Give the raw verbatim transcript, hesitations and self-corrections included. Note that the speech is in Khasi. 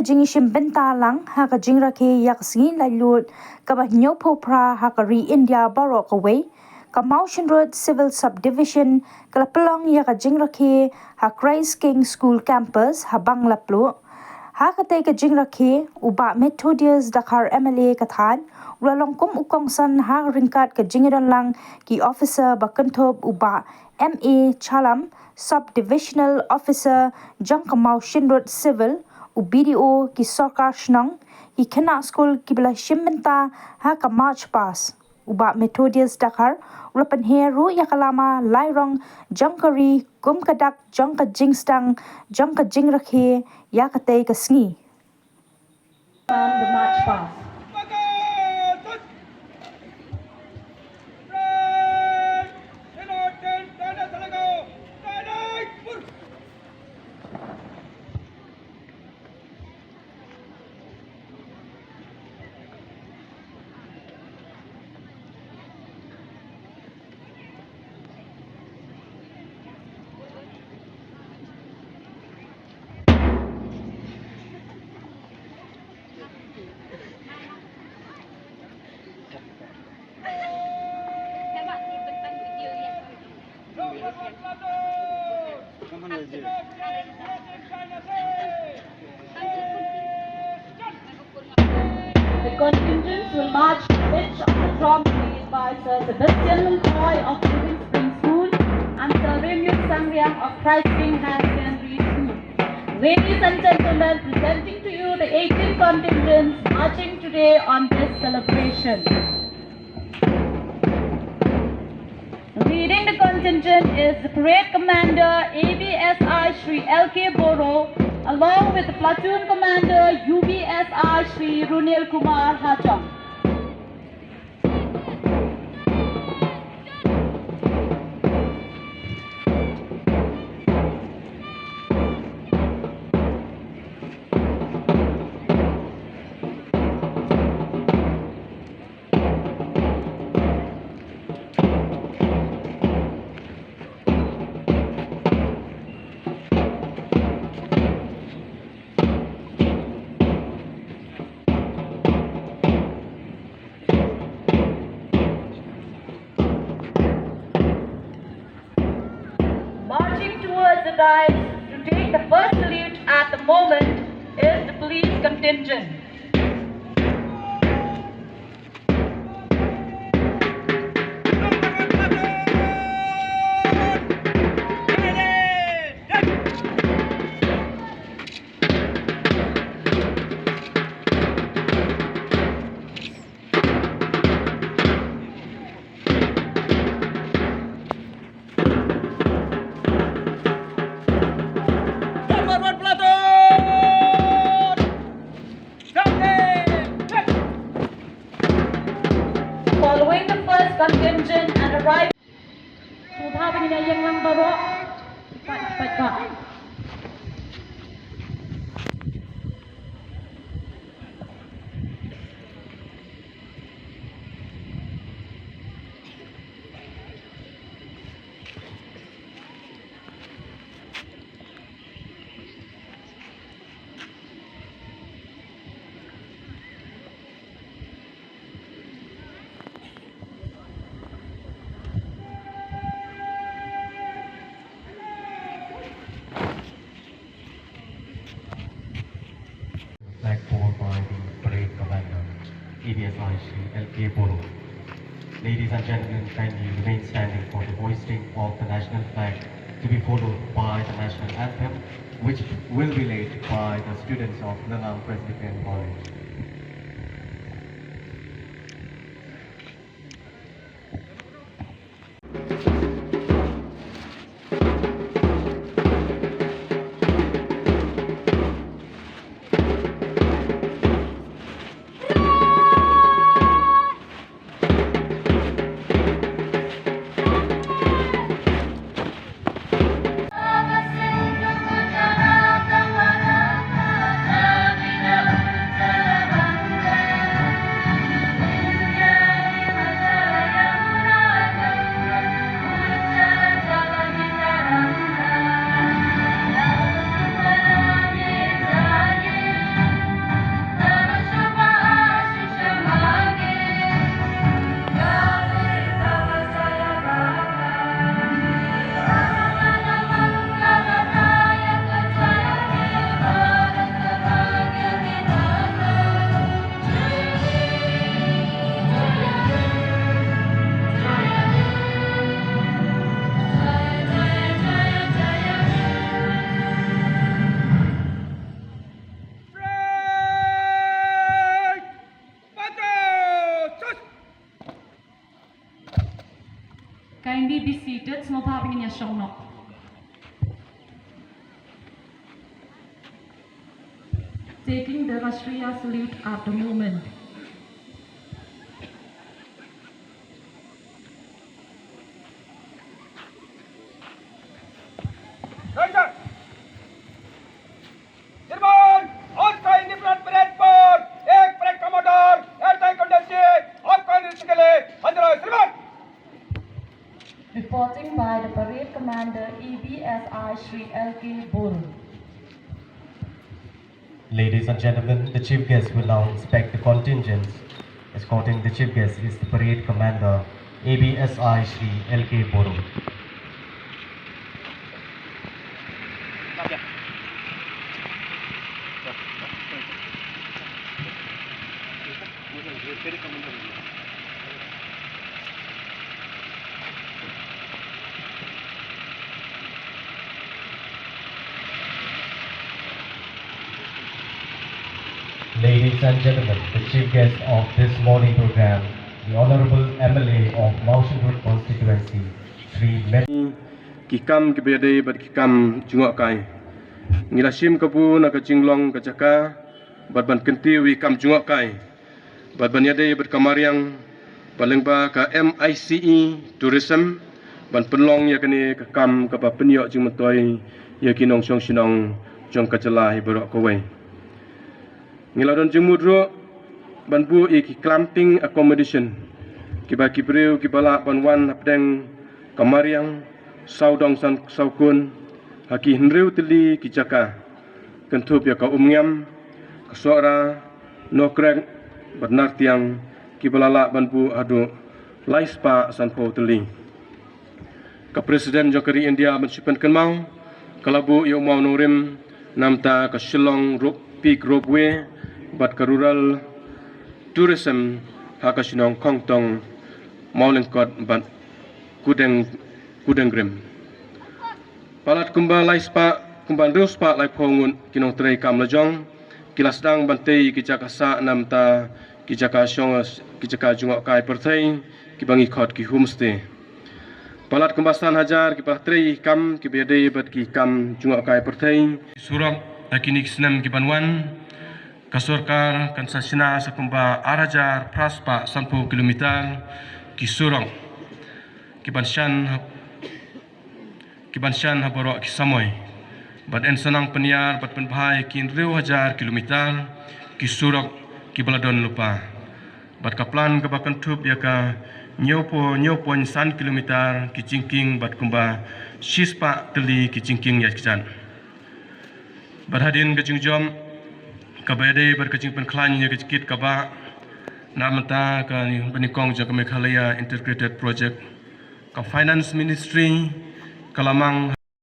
Jingshim bynta lang ha ka jingrakhe ïa ka sngi laitluid kaba hynñiewphew phra ha ka ri India baroh kawei, ka Mawshynrut Civil Subdivision ka la pynlong ïa ka jingrakhe ha Christ King School Campus ha Banglapluk. Ha katei ka jingrakhe, u Bah Methodius Dkhar M L A ka thaiñ u la long kum u kongsan ha ryngkat ka jingïadon lang ki officer ba kynthup u Bah M A Chalam, Sub Divisional Officer jong ka Mawshynrut Civil, u B D O, ki sorkar shnong, ki khynnah skul kiba la shim bynta ha ka March Past. U Bah Methodius Dkhar u la pynher ruh ïa ka lama lai rong jong ka ri kum ka dak jong ka jingsdang jong ka jingrakhe ïa katei ka sngi. From the March Past. The contingents will march to the pitch of the drum played by Sir Sebastian Lungkhoi of Living Spring School and Sir Remyul Sangriang of Christ King Higher Secondary School. Ladies and gentlemen, presenting to you the eighteen contingents marching today on this celebration. Leading the contingent is the Parade Commander A B S I Shri L K Boro, along with the Platoon Commander U B S I Shri Runil Kumar Hajong. Marching towards the dais to take the first salute at the moment is the police contingent. Number one platoon! Down there! Following the first contingent and arriving. Sngewbha ba ngin ïeng lang baroh. Pat, pat, pat. Flag pole by the parade commander, A B S I Shri L K Boro. Ladies and gentlemen, kindly remain standing for the hoisting of the national flag, to be followed by the national anthem, which will be led by the students of Lyngang Presbyterian College. Kindly be seated, sngewbha ba ngin ïa shong noh. Taking the Rashtriya salute at the moment. श्रीमान, आज का इंडिपेंडेंस परेड पर एक परेड कमांडर एयरटाइम कंडक्टर से आपका नृत्य के लिए हाजिर है, श्रीमान। Reporting by the parade commander, A B S I Shri L K Boru. Ladies and gentlemen, the chief guest will now inspect the contingents. Escorting the chief guest is the parade commander, A B S I Shri L K Boru. Ladies and gentlemen, the chief guest of this morning program, the Honorable M L A of Mawshynrut constituency, Shri Met- Ki kam kiba ïadei bad ki kam jngohkai. Ngi la shim kabu na ka jinglong ka jaka bad ban kyntiew ïa ki kam jngohkai. Bad ban ïadei bad ka mariang, bad lyngba ka M I C E Tourism, ban pynlong ïa kane ka kam kaba pynïoh jingmyntoi ïa ki nongshong shnong jong ka jylla hi baroh kawei. Ngi la don jingmut ruh ban buh ïa ki camping accommodation, kiba ki briew kiba lah ban wan hapdeng ka mariang, sawdong san sawkun, ha ki hynriew tylli ki jaka, kynthup ïa ka Umngiam, ka Sohra, Nokrek, bad Nartiang, kiba la lah ban buh haduh lai spah sanphew tylli. Ka President jong ka ri India ban shu pynkynmaw, ka la buh ïa u mawnongrim namar ka Shillong Rope, Peak Ropeway, bad ka Rural Tourism ha ka shnong Khongtong, Mawlyngkot bad Kudeng, Kudengrim. Palat kumba lai spah, kumba hynriew spah laiphew ngut ki nongtrei kam lajong ki la sdang ban tei ki jaka sah namar ki jaka shong, ki jaka jngohkai pyrthei kiba ngi khot ki homestay. Palat kumba san hajar kiba trei kam kiba ïadei bad ki kam jngohkai pyrthei. Surok ha kine ki snem ki ban wan, ka sorkar kan sa shna sa kumba ar hajar phra spah sanphew kilometer ki surok ki ban shan ha, ki ban shan ha baroh ki samoi. Bad yn sa nang pynïar bad pynbha ïa ki hynriew hajar kilometer ki surok kiba la don lypa. Bad ka plan kaba kynthup ïa ka hynñiewphew, hynñiew point san kilometer ki jingkieng bad kumba shispah tylli ki jingkieng ïakjat. Bad hadien ka jingjop kaba ïadei bad ka jingpynkhlaiñ ïa ka jingkit kaba namar ka nyngkong jong ka Meghalaya Integrated Project, ka Finance Ministry ka la mang